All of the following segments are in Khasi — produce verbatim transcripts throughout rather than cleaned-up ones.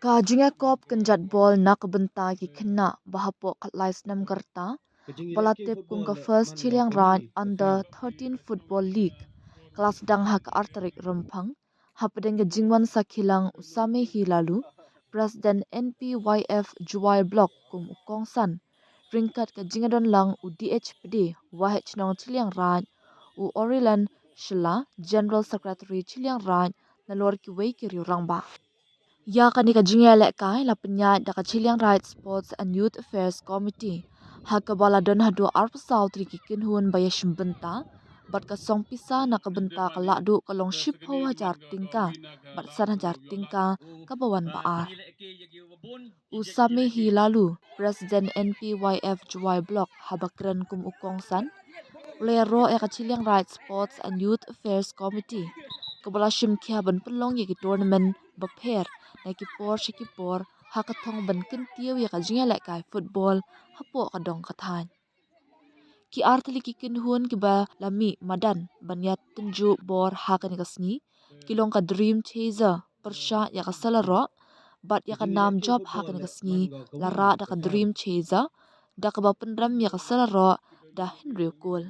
Ka jingïakop kynjat bol na ka bynta ki khynnah ba hapoh khatlai snem ka rta, ba la tip kum ka First Chilliangraij Under thirteen Football League, ka la sdang ha ka ar tarik Rymphang, hapdeng ka jingwan sakhi lang u Samehi Laloo, President N P Y F Jowai Block kum u kongsan, ryngkat ka jingïadon lang u D H Pde, Waheh Chnong Chilliangraij, u Orilan Shylla, General Secretary Chilliangraij, nalor kiwei ki riew rangbah. Ïa kane ka jingïalehkai la pynïaid da ka Chilliangraij Sports and Youth Affairs Committee, ha kaba la don haduh arphew saw tylli ki kynhun ba ïashim bynta, bad ka song pisa na ka bynta ka lahduh ka long shiphew hajar tyngka, bad san hajar tyngka kaba wan ba ar. U Samehi Laloo, President N P Y F Jowai Block, haba kren kum u kongsan, u la ïaroh ïa ka Chilliangraij Sports and Youth Affairs Committee, kaba la shim khia ban pynlong ïa ki tournament bapher na ki por sha ki por, ha ka thong ban kyntiew ïa ka jingïalehkai football hapoh ka dong ka thaiñ. Ki ar tylli ki kynhun kiba la mih madan ban ïatynjuh bor ha kane ka sngi ki long ka Dream Chaser pyrshah ïa ka Selaroh, bad ïa ka nam jop ha kane ka sngi la rah da ka Dream Chaser, da kaba pynrem ïa ka Selaroh da hynriew kol.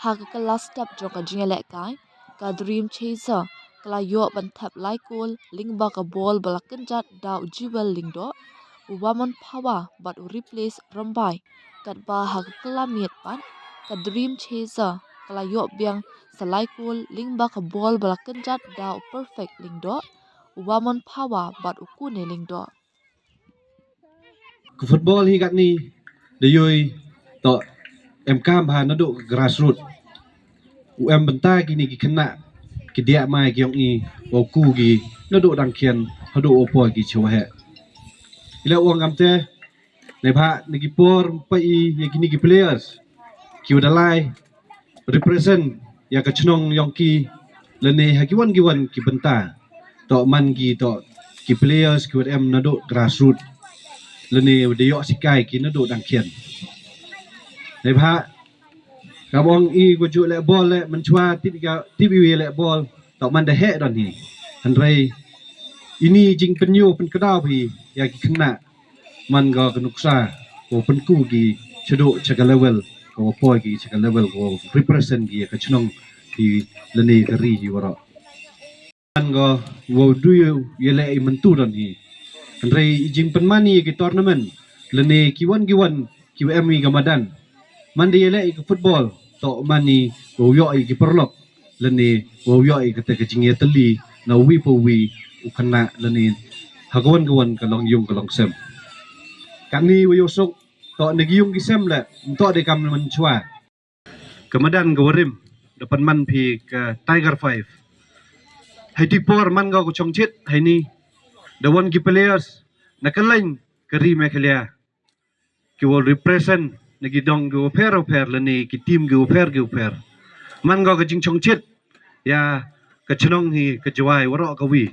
Ha ka kylla step jong ka jingïalehkai, ka Dream Chaser ka la ïoh ban thep lai kol lyngba ka bol ba la kynjat da u Jewel Lyngdoh, u Wamon Phawa bad u Replace Rymbai. Katba ha ka kylla miet pat, ka Dream Chaser ka la ïoh biang sa lai kol lyngba ka bol ba la kynjat da u Perfect Lyngdoh, u Wamon Phawa bad u Kune Lyngdoh. Ka football hi katni da ïohi toh em kam ha naduh grassroot. U em bynta kine ki khynnah ki diah mai ki ong i, u ku ki naduh dang khian haduh u poi ki sha waheh. Ila u ong kamte, neibhah na ki por peit i ïa kine ki players kiwa da lai represent ïa ka chnong yong ki lane ha kiwon kiwon ki bynta. Toh man ki toh ki players kiwa em naduh grassroot lane da ïoh sikai ki naduh dang khian. Neibhah ka bong i ko ju leh bol leh mynchwa tip ka tip i leh bol toh man da heh don hi. Hynrei ini jingpynïoh pynkdaw hi ïa ki khynnah man ka ka nuksa ko pynku ki shaduh sha ka level ko poi ki sha ka level ko represent ki ïa ka chnong ki lane ka ri ki waroh. Man ka wow du ïa leh i myntu don hi. Hynrei i jingpynman i ki tournament lane kiwon kiwon kiwa em i ka madan. Man da ïa leh i ka football toh man i wow ïoh i ki paralok lane wow ïoh i kata ka jingïatylli na uwi pa uwi u khynnah lane ha kawon kawon ka long yung ka long sem. Katni wa ïoh suk toh na ki yung ki sem leh ym toh dei kam mynchwa. Ka madan ka warim da pynman phi ka Tiger Five. Hai ti por man ka ku chong chit hai ni da wan ki players na ka lain ka ri Meghalaya. Ki wa represent na ki dong ki wa pher wa pher lane ki team ki wa pher ki wa pher. Man ka ka jingchong chit ïa ka chnong hi ka Jowai waroh ka wi.